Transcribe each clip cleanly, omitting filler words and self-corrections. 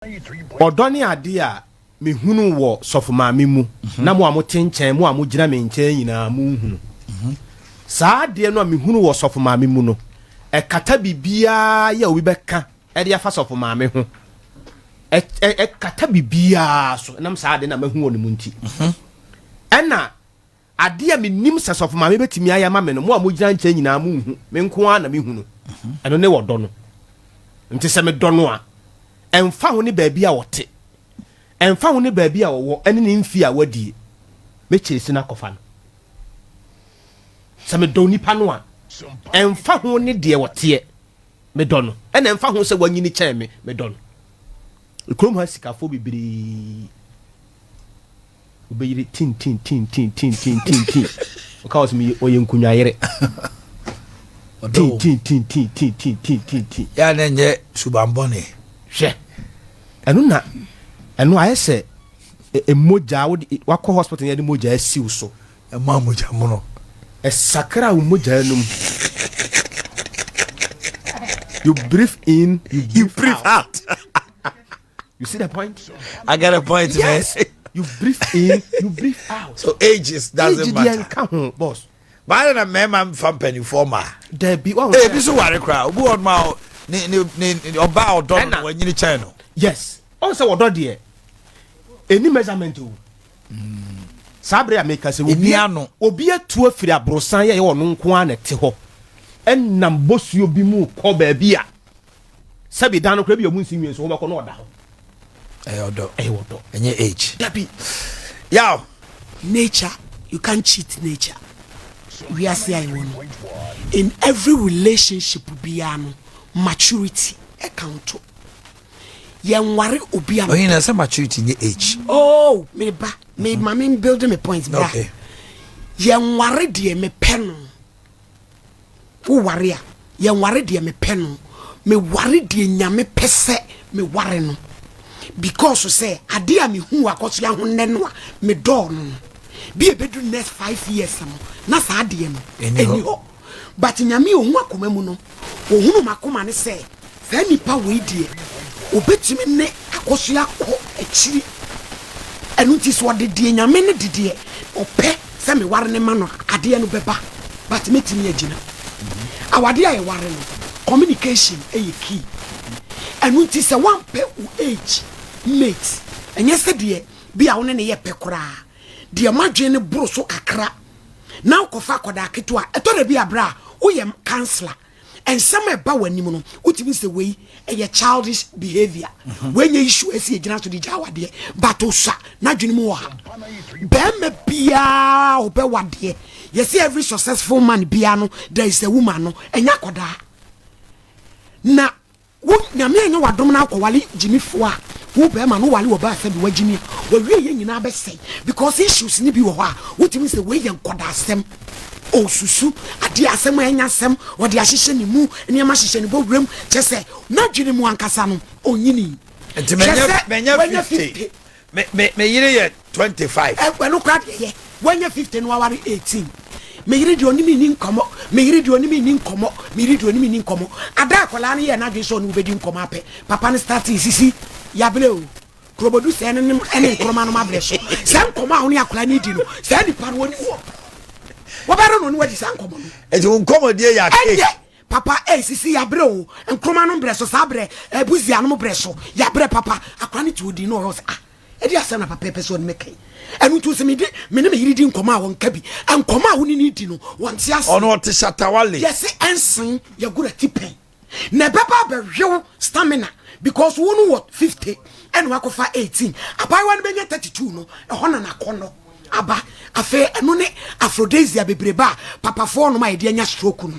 Ɔdɔ ne adeɛ a mehunu wɔ sɔfo maame mu, na mo a mote nkyɛn, mo a mogyina me nkyɛn nyinaa monhunu. Saa adeɛ no a mehunu wɔ sɔfo maame mu no, ɛkata biribiara yɛ a obi bɛka de afa sɔfo maame ho. Ɛkata biribiara so, ɛnam saa adeɛ no a mahu wɔ ne mu nti. Ɛna Adeɛ a menim sɛ sɔfo maame bɛtumi ayɛ ama me no, mo a mogyina nkyɛn nyinaa monhu, me nko ara na mehu no. Ɛno ne ɔdɔ no. Nti sɛ medɔ no a, ɛmfa ho ne baabi a ɔte, ɛmfa ho ne baabi a ɔwɔ ɛne ne mfie a wadie, mɛkyɛsi no akɔfa no. Sɛ medɔ onipa no a, ɛmfa ho ne deɛ ɔteɛ, medɔ no. Ɛna ɛmfa ho sɛ wanyini kyɛn me, medɔ no. Kurom ha sikafoɔ bebree Wobɛyere tin tin tin tin tin tin tin tin. Ɔka wɔ sɛ meyɛ ɔyɛ nkonwa yere. Tin tin tin tin tin tin tin tin tin. Yɛ a na ɛnyɛ suban bɔne. Hwɛ. Ɛno na ɛno ayɛ sɛ mogya wode wakɔ hospital yɛde mogya asiw so. Ɛma mogya mono. Ɛsakra wo mogya no mu. You breathe in, you breathe, you breathe out. out. You see the point? I got a point, yes. man. You breathe in, you breathe out. So ages doesn't Age matter. Age ho, boss. Baada na mmarima mfa mpanimfoɔ ma. Dabi wɔn. Ebi so ware koraa obi wɔ ma ne ne ne ɔbaa ɔdɔ no wanyini kyɛn no. Yes, ɔn sɛ wɔdɔ deɛ ɛni measurement o. Saa bere a meka sɛ obi obi atu afiri aborosan yɛ yɛ ɔno nko ara na ɛte hɔ ɛnam bosuo bi mu kɔ baabi a Sɛbi dan no koraa bi a ɔmo nsi nwie nso wobɛkɔ na ɔda hɔ. Ɛyɛ ɔdɔ. Ɛyɛ ɔdɔ. Ɛnyɛ age. Dabi. Yaw. Nature, you can't cheat nature. Wiase a yɛwɔ no, in every relationship biara no, maturity ɛcounto. Yɛnware obi a. Ɔyɛ na sɛ maturity nye age. Oh, me ba, me ma me build me point bra. Okay. Yɛnware deɛ mepɛ no. Woware a, yɛnware deɛ mepɛ no, meware deɛ Nyame pɛ sɛ meware no. Because sɛ adeɛ a mehuu Akosua ho nnɛ no a medɔɔ no no, bi a ɛbɛduru next 5 years no na saa adeɛ no ɛnni hɔ. But Nyame a ɔhu akoma mu no, ɔhunu m'akoma no sɛ Saa nipa wei deɛ ɔbɛtumi ne akɔsoɛ akɔ akyiri, ɛno nti sɛ ɔde deɛ Nyame no de deɛ ɔpɛ sɛ me ware no ma no a, adeɛ no bɛba but mɛtumi agyina. Awadeɛ a yɛware no communication yɛ key, ɛno nti sɛ woampɛ wo age mate, ɛnyɛ sɛ deɛ bi a wo ne no yɛ pɛ koraa, deɛ mo adwene no boro so kakra na wokɔfa akwadaa ketewa a, ɛtɔ da bi a berɛ a woyɛ councilor Nsɛm a ɛba w'anim no, wotumi sɛ wei ɛyɛ childish behavior. Mhm. Wei nyɛ issue ɛsi egyina so de gya awadeɛ. But osa n'adwene mu wɔ ha. Bɛrima biara ɔbɛ wadeɛ. Yɛsɛ every successful man biara no there is a woman no ɛnyɛ akɔdaa. Na wo nyame anyɛ wadom na akɔwale gyimifoɔ a wo bɛrima no wale ɔbaa sɛ bi wagyimi a wawie yɛ nyinaa bɛsɛe because issues no bi wɔ hɔ a wotumi sɛ wei yɛ nkɔdaasɛm. Ɔresusu adeɛ, asɛm a ɛnyɛ asɛm, ɔde ahyehyɛ ne mu, nneɛma hyehyɛ ne bɔwerɛ mu, kyerɛ sɛ n'adwene mu ankasa no, ɔnyinii. Nti Hwɛ manya sɛ manya wanya 50. 50. Me me me yere yɛ 25. Ɛ, ɛno koraa deɛ ɛyɛ. Wanya 50 na waware 18. Me yere deɛ ɔne me nni nkɔmmɔ, me yere deɛ ɔne me nni nkɔmmɔ, me yere deɛ ɔne me nni nkɔmmɔ. Ada a akwadaa no yɛɛ n'adwene sɛ ɔne wo bɛdi nkɔmmɔ apɛ, papa no startee, Sisi, yɛabrɛ o. Kurobodu sɛɛ no nom ne nkroma nom abrɛ so. Saa nkɔmɔ a wo ne akwadaa no di no, saa nipa no ɔni hɔ. Wɔbɛrɛ no ne wadi saa nkɔmɔ no. Nti wo nkɔmɔdie yɛ ake. Ɛnyɛ papa eh sisi yabrɛ o nkroma nom brɛ so saa brɛ eh buzia nom brɛ so yabrɛ papa akwadaa no te odi no ɔyɛ sɛ ah ɛdi asɛm na papa pɛ sɛ ɔne me kan ɛno nti sɛ mede me ne me yere di nkɔmɔ a wɔnka bi nkɔmɔ a wo ne ne di no wɔnte ase. Ɔno ɔte shatawale. Yɛse ɛnsen yɛgora ti pɛn. Na ɛbɛba abɛhwew stamina because wo no wɔ 50 ɛna wakɔfa 18 abaayewa no bɛnya 32 no ɛhɔ na n'akɔnnɔ aba afei ɛno ne aphrodisia bebrebe a papafoɔ nom a yɛde anya stroke no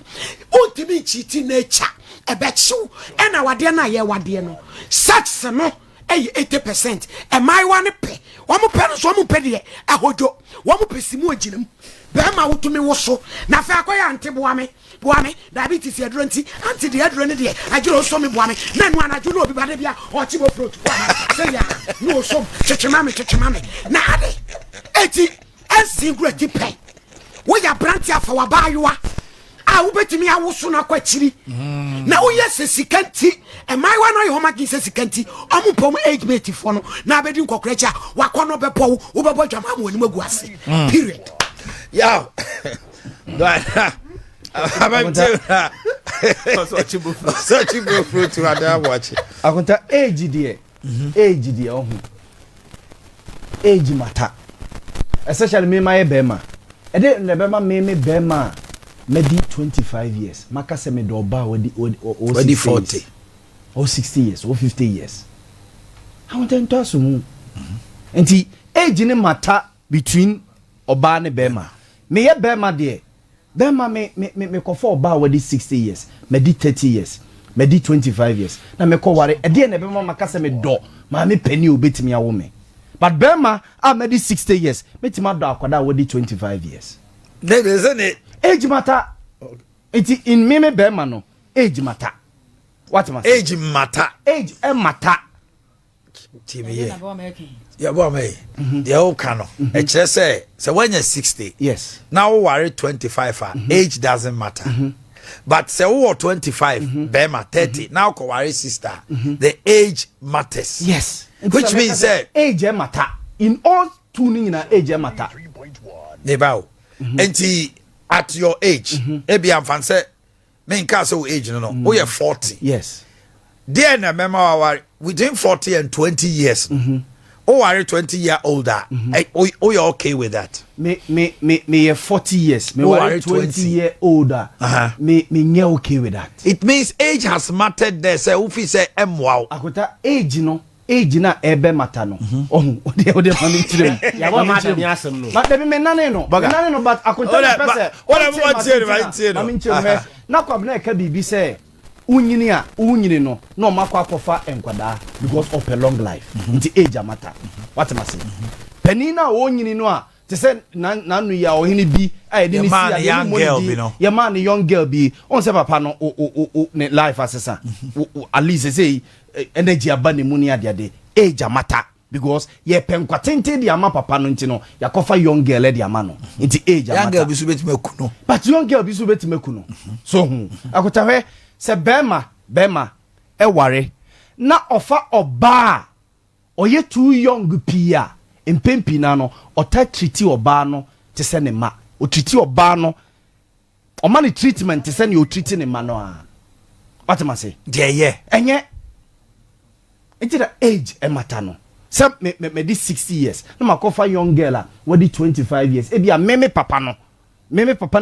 wontumi nkyiti nature ɛbɛkyew ɛna wadeɛ no a yɛwadeɛ no sex no ɛyɛ 80% mmaayewa no pɛ wɔn pɛ no nso wɔn pɛ deɛ ɛhodwo wɔn pɛ si mu agyina mu bɛrima wotumi woso na afei akɔyɛ ante boa me Boa me, diabetes aduro nti, aunty deɛ aduro no deɛ agyere osɔ me boa me, na ɛno anadwo na obi ba da bi a ɔkye bɔ frot boa me, sɛ yɛ a na osom twetwe ma me twetwe ma me na ade eti ɛnsen kura ti pɛn woyɛ aberante afa wabaayewa a wobɛtumi awoso no akɔ akyiri mm. Na woyɛ sɛ sika nti, mmaayewa no ayɛ wɔn adwene sɛ sika nti ɔmo mpɛ ɔmo age mate foɔ no, na abɛdi nkɔkora akyi a wakɔ no bɛbɔ wo, wobɛbɔ dwama ama w'anim agu ase. Period. Yaw. Abɛnte. Ɔsɔkye bofuro tu ada abɔkye. Akonta, age deɛ, age deɛ, ɔho age matter, especially me ma yɛ bɛrima. Ɛde na ɛbɛma me bɛrima a mɛdi 25 years maka sɛ mede ɔba a wadi wadi Wadi 60 40. years or 60 years or 50 years. Akonta, ntɔ aso mu nti age ne matter between ɔbaa ne bɛrima. Meyɛ bɛrima deɛ, bɛrima me mekɔfa ɔbaa a wadi 60 years, mɛdi 30 years, mɛdi 25 years na mekɔ ware, ɛdeɛ na ɛbɛma maka sɛ medɔ maame pani a obɛtumi awo me. But bɛrima a mɛdi 60 years mɛtumi adɔ akwadaa a wadi 25 years. Ne de sɛ ne. Age matter, nti in me bɛrima no, age matter, what ma say? Age matter. Age ɛ matter. Tie me yie. Yɛbɔ ama yi. Deɛ woka no, ɛkyerɛ sɛ woanya 60 na woware 25 a, age doesn't matter. But sɛ wowɔ 25, bɛrima 30 na wokɔware 60 a, the age matters. Yes. Which means sɛ age ɛ matter in all two ni nyinaa, age ɛ matter. Ne ba o. Nti at your age, ebi amfa sɛ menka sɛ wo age no, woyɛ 40. Deɛ na mɛma waware within 40 and 20 years, woware 20 year older, woyɛ okay with that? Me yɛ 40 years, me Woware ware 20 20. year older, me nyɛ okay with that. It means age has mattered there, sɛ wofi sɛ ɛmmoa wo. Akota, age no, age na ɛbɛ matter no, ɔhu ɔde ma mi kyerɛ mu. Yàbọ̀ máa dàbí asɛm no. Ma dabi, me nane no, me Bɔga. nane no, but Akonta, Ɔdɛ, mi pɛ sɛ ɔdɛ, mo ma tie no, ma tie no. Ma mi nkyerɛ mu hɛ na Kwabena ɛka biribi sɛ wonyini a wonyini no na ɔma akɔ akɔfa nkwadaa because ɔpɛ long life, nti age amata. Wate ma se panin na ɔnyini no a, te sɛ n'ano yi a ɔhene bi a yɛde ne si Yɛmaa a no yɛde young mmɔ girl ne bi din no. Yɛmaa ne young girl bi. Ɔn sɛ papa no o ne life asesa o, at least sɛ energy aba ne mu ne adeade. Age amata because yɛpɛ nkwa tenten de ama papa no, nti no yɛakɔfa young girl de ama no, nti age Young amata. girl bi so bɛtumi aku no. But young girl bi so bɛtumi aku no so hu. Akotahwɛ sɛ bɛrima ɛware na ɔfa ɔbaa a ɔyɛ too young pii a, mpɛn pii na no ɔta treat ɔbaa no te sɛ ne ma. Ɔtreat ɔbaa no, ɔma ne treatment te sɛ nea ɔtreat ne ma no a, watema se? Deɛ yɛ. Ɛnyɛ nti na age ɛmata no sɛ me me mede 60 years na makɔfa young girl a wɔde 25 years. Ebi a me papa na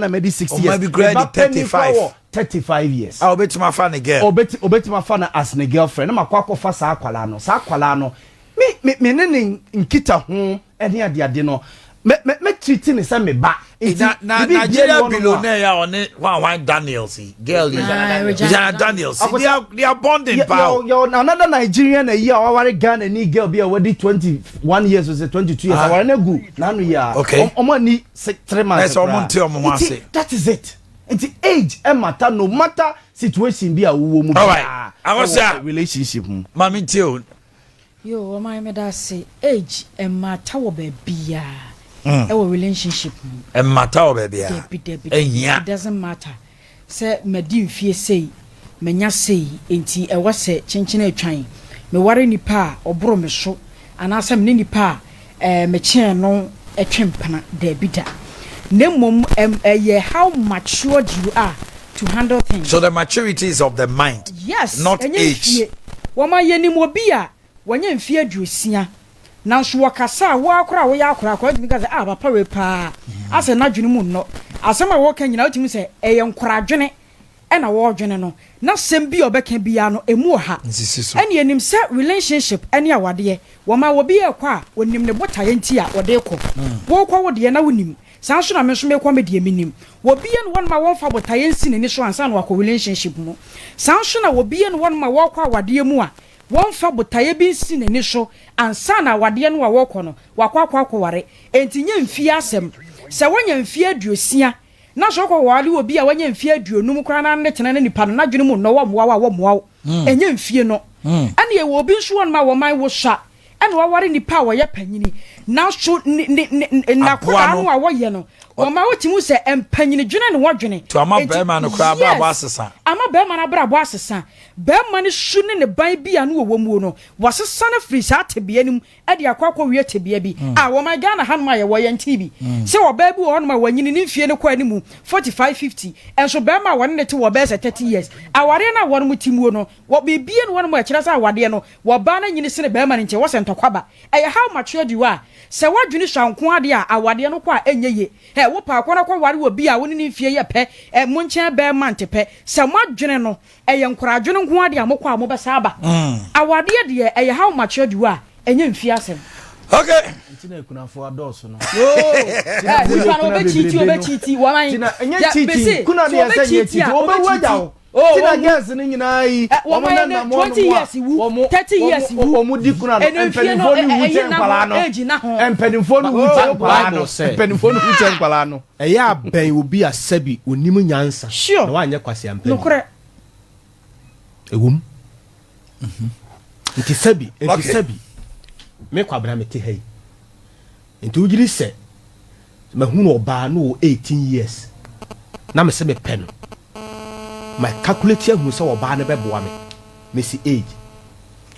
mede 60 Ɔma years bi koraa me ba di panin 35. koraa wɔ 35 years a obɛtumi afa ne girl. Obetumi afa no as ne girlfriend na makɔ akɔfa saa akwalaa no. Saa akwalaa no, me ne nkita ho ɛne adeade no, me treat ne sɛ me ba. Nti, na biribi bie Nigeria ne hɔnom a- billionaire a ɔne hwan Daniels yi, girl yi. Ah, Regina. Regina Daniels. They are bonding paa o. Yɛ another Nigerian na yi a waware Ghana ni girl bi a wadi 21 years or say 22 years. Aware no gu n'ano yi a ɔmo ani 3 months Ɛsɛ ɔmo koraa. nte ɔmo ho Nti, ase. that is it. Nti age ɛmata no matter situation bi a wowɔ mu All right. biara Akosua. ɛwɔ relationship mu. Maame ntie o. Yo, ɔman, meda ase. Age ɛmata wɔ baabiaa ɛwɔ relationship mu. Ɛmmata wɔ baabi a Dabi, dabi. Ɛhia. It doesn't matter sɛ madi mfie sei, manya sei, nti ɛwɔ sɛ kyenkyene atwan meware nipa a ɔboro me so anaasɛ mene nipa a mekyɛn no ɛtwe mpena. Dabi da, na mmom ɛyɛ how matured you are to handle things. So the maturity is of the mind, Yes. not Ɛnyɛ age. mfie. Wɔma yɛnim obi a wɔnyɛ mfie 60, nanso wɔkasa a wɔakora a wɔyɛ akora akora wotumi ka sɛ, ah, papa wei paa asɛ n'adwene mu nnɔ. Asɛm a wɔka nyinaa wotumi sɛ ɛyɛ nkoradwene ɛna wɔredwene no, na sɛm bi a ɔbɛka biara no ɛmu wɔ ha. Nsisi so. Ɛne yɛnim sɛ relationship ɛne awadeɛ, wɔma wɔbi yɛ kɔ a wɔnim ne botaeɛ nti a wɔde kɔ. Wɔrekɔ wo deɛ na wonim saa nso na me nso mekɔ me deɛ menim. Wɔbie no wɔnom a wɔmfa botaeɛ nsi n'ani so ansa na wakɔ relationship mu. Saa nso na wɔbie no wɔnom a wɔrekɔ awadeɛ mu a wɔmfa botaeɛ bi nsi n'ani so ansa na awadeɛ no a wɔrekɔ no wakɔ akɔware. Enti nyɛ mfie asɛm sɛ wɔnya mfie 60 na sɛ wokɔ ware wɔ bi a wɔnya mfie 50 koraa na ne tena ne nipa no n'adwene mu nnɔ, wɔmmoa wo a wɔmmoa wo. Ɛnyɛ mfie no. Ɛne yɛwɔ obi nso wɔnom a wɔman wo sa ɛna waware nipa a wɔyɛ panyini, nanso ne ne ne n'akwadaa no no a wɔyɛ no. Wɔma wotumi hu sɛ mpanyini dwene ne wɔdwene. To ama Enti, bɛrima no koraa abrabɔ yes, asesa. Ama bɛrima no abrabɔ asesa. Bɛrima no su ne ne ban bi a no wɔwɔ muo no, wɔasesa no firi saa tebea no mu de akɔ akɔwie tebea bi a wɔma Ghana hanom a yɛwɔ yɛn tee bi sɛ ɔbaa bi wɔ hɔnom a wanyini ne mfie no kɔ animu 45, 50 nso bɛrima a wɔne no te wɔ bɛyɛ sɛ 30 years. Awareɛ no a wɔnom te muo no, wɔ biribi ne hɔnom a ɛkyerɛ sɛ awadeɛ no wɔbaa no anyini sene bɛrima no nti ɛwɔ sɛ ntɔkwa ba. Ɛyɛ how matured you are. Sɛ woadwene sua nko ara deɛ a, awadeɛ no kɔ a ɛnyɛ yie. Hɛ, wo paa kɔ na kɔware obi a wo ne ne mfie yɛ pɛ, ɛ, mo nkyɛn bɛyɛ month pɛ. Sɛ moadwene no, ɛyɛ nkoradwene nko ara deɛ a, mokɔ a mobɛsan aba. Awadeɛ deɛ, ɛyɛ how matured you are, ɛnyɛ mfie asɛm. Okay. Nti na akunafoɔ adɔɔso no. Ɛ, nipa no ɔbɛkyiti, ɔbɛkyiti, wɔn ayi. Tina, ɛnyɛ Yɛ, cheating. mese, Kuna sɛ deɛ sɛ nyɛ ɔbɛkyiti cheating. a, Wɔbɛwu ɔbɛkyiti. agya wo. Oh, Tina wɔn girls no nyinaa yi, Ɛ, wɔn wɔn ayɛ nenam ne hɔ 20 nom a, years wu, wɔn 30 years wu. wɔn di kuna no. Ɛno mfie no, Mpanimfoɔ no ɛ, wu ɛyi kyɛn nna nkwadaa ho, no. age nna ho. Mpanimfoɔ no wu kyɛn nkwadaa no. Bible sɛ- Mpanimfoɔ no wu kyɛn nkwadaa no. Ɛyɛ abɛn obi a sɛbi onim nyansa na wanyɛ kwasiampani. Nokorɛ. Ɛwom. Nti sɛbi, nti sɛbi, me Kwabena mete ha yi. Nti wogye di sɛ mahunu ɔbaa no wɔ 18 years na mese mepɛ no. Ma calculate ahunu sɛ ɔbaa no bɛboa me. Mesi age.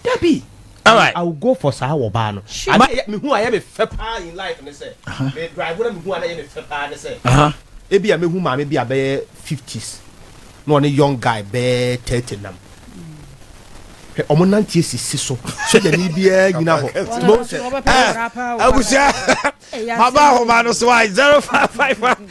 Dabi. Alright. I will go for saa ɔbaa no. Ade a ɛyɛ mehu a ɛyɛ me fɛ paa in life ne sɛ, me drive na mehu a na ɛyɛ me fɛ paa ne sɛ, ebi a mehu maame bi a bɛyɛ 50s na ɔne young guy bɛyɛ 30 nam. Hwɛ ɔmo nante esisi so. Sogyani biara nyina hɔ. Wɔn Mo nso sɛ wɔbɛpɛ nkwadaa paa o. Abusua, Ɛyɛ maba asɛm o. ahoma no so a 0551.